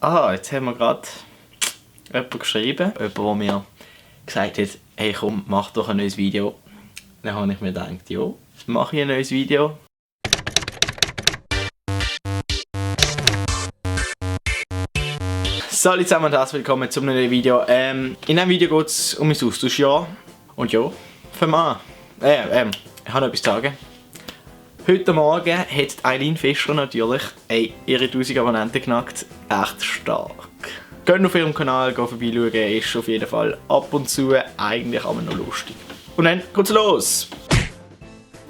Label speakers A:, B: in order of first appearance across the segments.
A: Jetzt haben wir gerade jemand geschrieben, jemand, der mir gesagt hat, hey komm, mach doch ein neues Video. Dann habe ich mir gedacht, ja, mache ich ein neues Video. Salut zusammen und herzlich willkommen zu einem neuen Video. In diesem Video geht es um mein Austauschjahr. Und ja, fangen wir an. Ich habe noch etwas zu sagen. Heute Morgen hat Eileen Fischer natürlich ihre 1000 Abonnenten geknackt. Echt stark. Geht auf ihrem Kanal vorbeischauen, ist auf jeden Fall ab und zu eigentlich aber noch lustig. Und dann geht's los!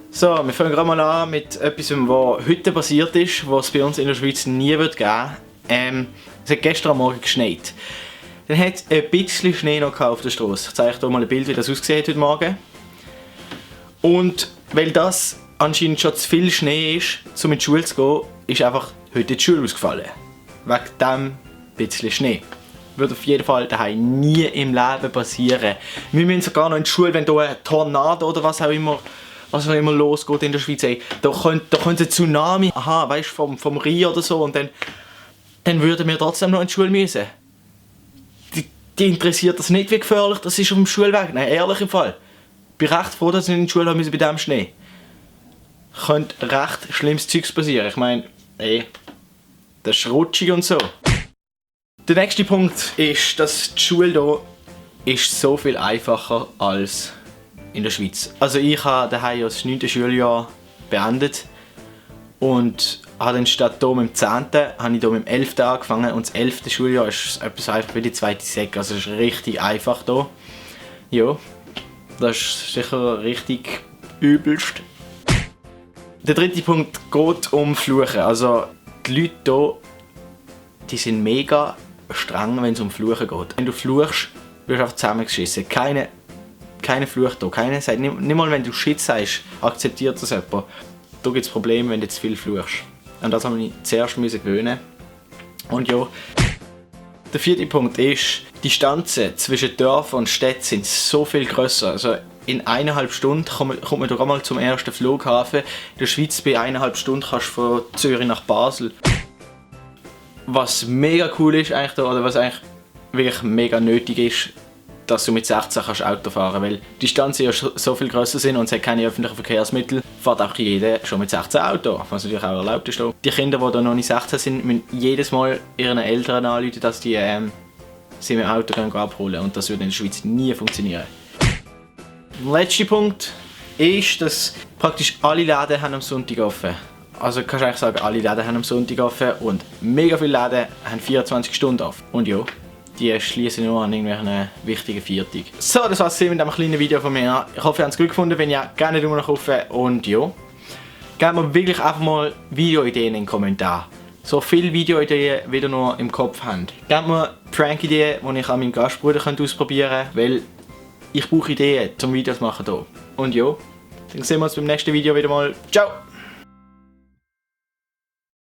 A: So, wir fangen gerade mal an mit etwas, was heute passiert ist, was es bei uns in der Schweiz nie wird geben. Es hat gestern Morgen geschneit. Dann hat es ein bisschen Schnee noch auf der Straße. Ich zeige euch hier mal ein Bild, wie das ausgesehen hat heute Morgen. Und weil das anscheinend schon zu viel Schnee ist, um in die Schule zu gehen, ist einfach heute die Schule ausgefallen. Wegen dem bisschen Schnee. Wird auf jeden Fall daheim nie im Leben passieren. Wir müssen sogar noch in die Schule, wenn hier ein Tornado oder was auch immer losgeht in der Schweiz, da könnte ein Tsunami, weißt, vom Rhein oder so, und dann würden wir trotzdem noch in die Schule müssen. Die interessiert das nicht, wie gefährlich das ist auf dem Schulweg. Nein, ehrlich im Fall. Ich bin recht froh, dass wir in die Schule müssen bei diesem Schnee. Könnte recht schlimmes Zeugs passieren. Ich meine, das ist rutschig und so. Der nächste Punkt ist, dass die Schule hier ist so viel einfacher als in der Schweiz. Also ich habe daheim das 9. Schuljahr beendet und habe dann statt hier mit dem 10. habe ich hier mit dem 11. angefangen, und das 11. Schuljahr ist etwas einfach wie die 2. Sek, also es ist richtig einfach hier. Ja, das ist sicher richtig übelst. Der dritte Punkt geht um Fluchen. Also die Leute hier, die sind mega streng, wenn es um Fluchen geht. Wenn du fluchst, wirst du einfach zusammengeschissen. Keine Fluch hier. Keine sagt, nicht mal wenn du Shit sagst, akzeptiert das jemand. Da gibt es Probleme, wenn du zu viel fluchst. Und das musste ich zuerst gewöhnen. Und ja. Der vierte Punkt ist, die Distanzen zwischen Dörfern und Städten sind so viel grösser. Also in 1,5 Stunden kommt man doch einmal zum ersten Flughafen. In der Schweiz bei 1,5 Stunden kannst du von Zürich nach Basel. Was mega cool ist eigentlich da, oder was eigentlich wirklich mega nötig ist, dass du mit 16 kannst Auto fahren kannst, weil die Distanzen ja so viel grösser sind und es hat keine öffentlichen Verkehrsmittel, fährt auch jeder schon mit 16 Auto, was natürlich auch erlaubt ist. Die Kinder, die da noch nicht 16 sind, müssen jedes Mal ihren Eltern anrufen, dass die sie mit dem Auto abholen, und das würde in der Schweiz nie funktionieren. Der letzte Punkt ist, dass praktisch alle Läden haben am Sonntag offen. Also kannst du eigentlich sagen, alle Läden haben am Sonntag offen und mega viele Läden haben 24 Stunden offen. Und ja, die schließen nur an irgendwelchen wichtigen Viertag. So, das war's mit diesem kleinen Video von mir. Ich hoffe, ihr habt es gut gefunden. Wenn ja, gerne Daumen nach oben. Und ja, gebt mir wirklich einfach mal Videoideen in den Kommentaren. So viele Videoideen, wie ihr noch im Kopf habt. Gebt mir Prank-Ideen, die ich an meinem Gastbruder ausprobieren könnte, weil ich brauche Ideen zum Videos machen hier. Und ja, dann sehen wir uns beim nächsten Video wieder mal. Ciao!